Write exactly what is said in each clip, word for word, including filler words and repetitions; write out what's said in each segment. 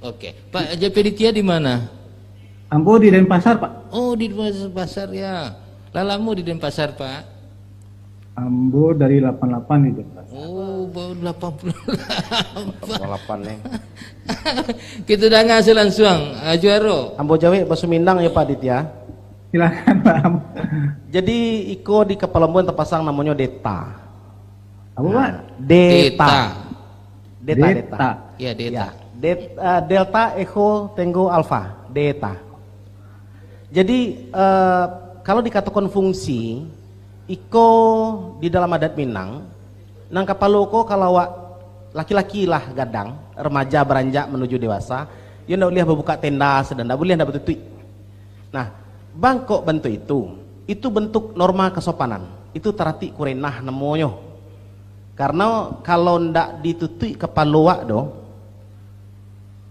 Oke. Pak J P Ditya di mana? Ambo di Denpasar, Pak. Oh, di Denpasar, ya. Lah lamo di Denpasar, Pak? Ambo dari lapan lapan di Denpasar. Oh, baru lapan puluh lapan. Lapan puluh lapan ni. Kita danga salansuang, ah, Juaro. Ambo jawek baso Minang yo, Pak Ditya. Silakan, Pak. Jadi, iko di kapalo ambo nan tapasang namonyo Deta. Apa, Pak? Nah, Deta. Deta. Deta, Deta. Deta. Ya, Deta. Ya. Det-, eh, Delta Echo Tango Alpha. Deta. Jadi, eh, kalau dikatakan fungsi, iko di dalam adat Minang, nan kapalo ko kalau awak laki-laki lah gadang, remaja baranjak manuju dewasa, iyo ndak buliah babuka tenda, sadang ndak buliah ndak batutuik. Nah, bangkok bantuak itu, itu bentuk norma kasopanan. Itu taratik kurenah namonyo. Karano kalau ndak ditutuik kapalo awak doh,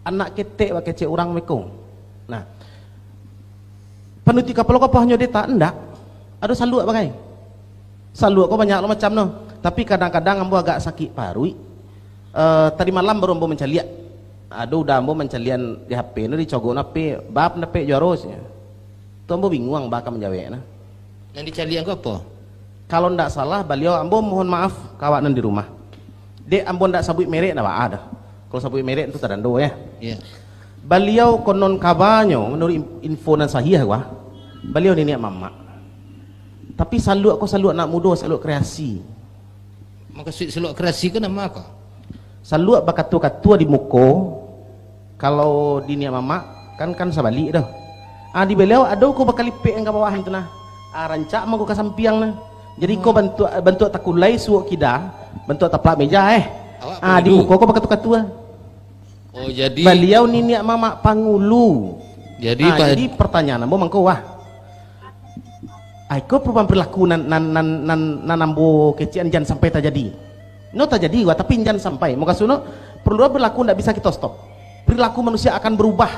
anak ketek wak kecek urang beko. Nah, panutuik kapalo ko apo hanyo Deta? Ndak. Ado saluak bagai. Saluak ko banyak lo macam no. Tapi kadang-kadang ambo agak sakik paruik. Eh, tadi malam baru ambo mancaliak. Ado udah ambo mancaliak di H P no, dicogok no H P, bab dapek Juaro, sia. Tu ambo binguang baa ka manjawek nah. Nan dicaliak ko apo? Kalau ndak salah, baliau, ambo mohon maaf ka awak nan di rumah. Dek ambo ndak sabuik merek, ndak baa doh. Kalau sabuik merek tu tadando, ya. Iya. Baliau konon kabanyo, manuruik in-, info nan sahih ko, ah, baliau niniak mamak. Tapi saluak ko saluak anak mudo, saluak kreasi. Makasuik saluak kreasi ko nan ma ko? Saluak bakatua-katua di muko, kalau di niniak mamak, kan, kan sabalik doh. Ah, di baliau ado ko bakalipek nan ka bawah tu nah. Ah, rancak mangko ka sampiang nah. Jadi ko bantuak, bantuak takulai suok kida, bantuak taplak meja, eh. Awak Ah, di pangulu. Muko ko bakatua-katua. Oh, jadi Baliau niniak mamak pangulu. Jadi Ah, pa- jadi pertanyaan ambo mangko, wah. Ah, iko perubahan perilaku nan, nan, nan, nan, nan ambo kecek an jan sampai tajadi. No tajadi, wah, tapi jan sampai. Mukasuiknyo, perilaku ndak bisa kito stop. Perilaku manusia akan berubah.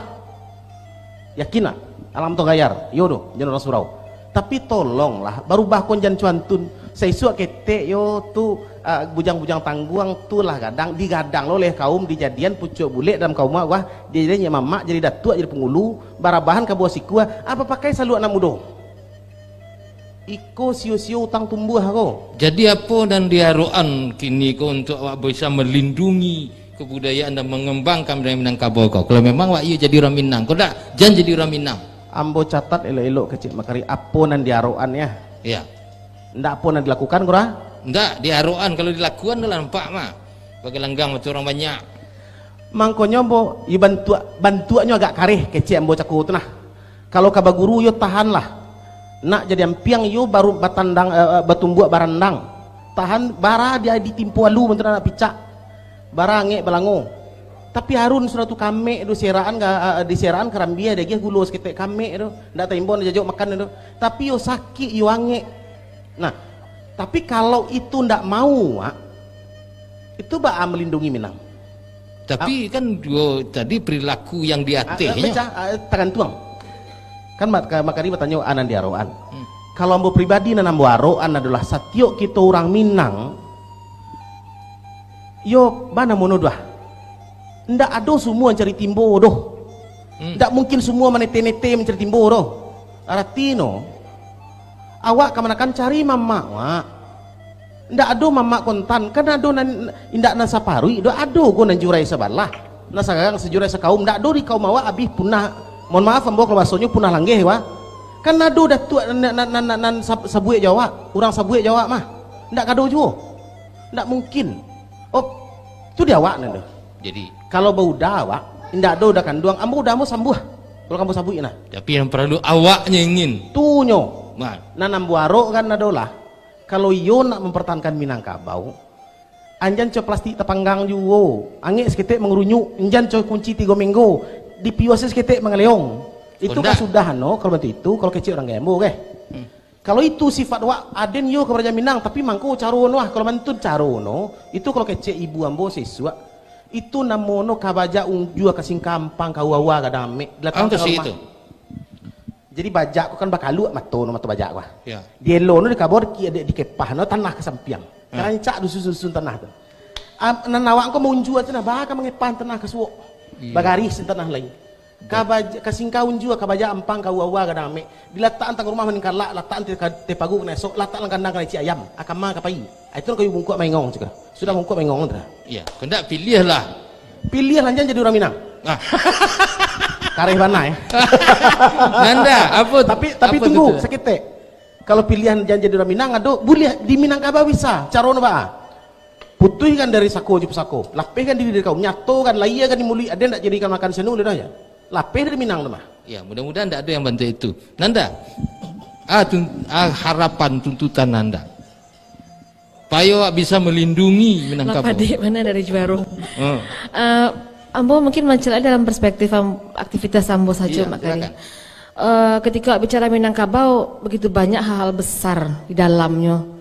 Yakinlah, alam tu gayar. Iyo doh, jan urang surau. Tapi tolonglah, barubah ko jan cuantun. Saisuak ketek yo tu, ah, bujang-bujang tangguang tu lah gadang, digadang lo oleh kaum, dijadian pucuak bulek dalam kaum awak, dijadian niniak mamak, jadi datuak, jadi pangulu, barabahan ka bawah siku, ah, apo pakai saluak anak mudo. Iko sio-sio utang tumbuah ko. Jadi apo nan diarokan kini ko untuak awak bisa malindungi kabudayaan dan mangambangkan budaya Minangkabau ko? Kalau memang awak iyo jadi urang Minang, ko ndak, jan jadi urang Minang. Ambo catat elok-elok kecek makari, apo nan diarokan, ya? Iya. Ndak apo nan dilakukan, ko ra? Ndak, diarokan, kalau dilakukan lah nampak mah. Bagai langgang macam urang banyak. Mangkonyo ambo, iyo bantuak, bantuaknyo agak kareh kecek ambo cako tu nah. Kalau ka baguru, yo tahanlah. Nak jadi ampiang, yo baru batandang, eh, eh, batumbuak barandang. Tahan, bara di, ditimpo alu bantuak anak picak. Bara angek balango. Tapi harun sudah tu kamek tu, serakan ka, eh, diserakan karambia, diagiah gulo saketek, kamek tu. Ndak taimbau, ndak jajok makan tu. Tapi yo sakik, yo angek. Nah, tapi kalau itu ndak mau, Wak, itu baa melindungi Minang? Tapi kan juo tadi perilaku yang di Ah, ateh ah, nyo. Pecah, ah, tagantuang. Kan mak-, ka-, makari batanyo, "Ah, nan diarokan." Hmm. Kalau ambo pribadi, nan ambo arokan adolah satiok kito urang Minang, yo, bana mono doh. Ndak ado sumua mancari timbo doh. Hmm. Ndak mungkin sumua manete-nete mancari timbo doh. Aratinyo, awak kamanakan cari mamak, Wak. Ndak ado mamak kontan, kan ado nan, indak nan saparuik doh, ado go nan jurai sabalah, nan sagarang sajurai sakaum, ndak ado di kaum awak abih punah, mohon maaf ambo kalau basonyo punah langgeh, wah. Kan ado datuak nan, nan, nan, nan, nan sab-, sabuik jo awak, urang sabuik jo awak mah, ndak kado juo, ndak mungkin. Oh, tu di awak nan tu. Jadi, kalau bauda awak, indak ado uda kanduang, ambo uda ambo sambuah, kalau ambo sabuik nah. Tapi yang paralu awaknyo ingin. Tu nyo. Nah. Nan ambo arok kan adolah, kalau iyo nak mampartahankan Minangkabau, anjan co plastik tapanggang juo, angek saketek mangurunyuk, anjan co kunci tigo menggo, dipiuasi saketek mangaleong. Itu kan sudah no, kalau bantuak itu, kalau kecek urang Gayambo, keh. Hmm. Kalau itu sifat wak, aden iyo ka Raja Minang, tapi mangko caro no ah, kalau mantun caro no, itu kalau kecek ibu ambo sesuak, itu namo no kabajak unjua ka singkampang ka wawa gadang amek, dilatakkan ka rumah. Itu. Jadi bajak ko kan bakaluak mato no, mato bajak ko ah. Ya. Dielo no dikabor, di, di, dikepah no tanah ka sampiang. Hmm. Karancak dusun-dusun tanah tu. Am, nan awak ko maunjua tu nah, baka mangepah tanah ka suok. Bagarih sintanah lai. Kabaja-, kasingkaun jua, kabaja ampang, ka awa-awa gadang amek. Dilatakan tang rumah maningkalak, latakan te-, ka-, tepagu kana esok, latak nan kandang kana icik ayam. Akama ka pai. Ah, itu nan kayu bungkuak maingong cakap. Sudah bungkuak maingong tu dah. Iya, kandak piliahlah. Piliahlah jan jadi urang Minang. Ah. Kareh bana, eh. Nanda, apa tu? Tapi, tapi apa tunggu tu? Saketek. Kalau pilihan jan jadi urang Minang, ado, buliah di Minangkabau bisa. Caro no baa? Putuihkan dari sako jo pusako. Lapehkan diri dari kaum. Nyatokan, lahiakan di muluik. Ade ndak jadikan makan senu, dah ya. Lapeh dari Minang tu mah. Ya, mudah-mudahan ndak ado yang bantu itu. Nanda, ah, tun-, ah, harapan, tuntutan Nanda. Payo awak bisa melindungi Minangkabau. Lah padik bana dari Juaro. Hmm. Eh, ambo mungkin mancaliak dalam perspektif am-, aktivitas ambo saja, iya, Mak Kari. Silakan. Eh, ketika bicara Minangkabau, begitu banyak hal-hal besar di dalamnya.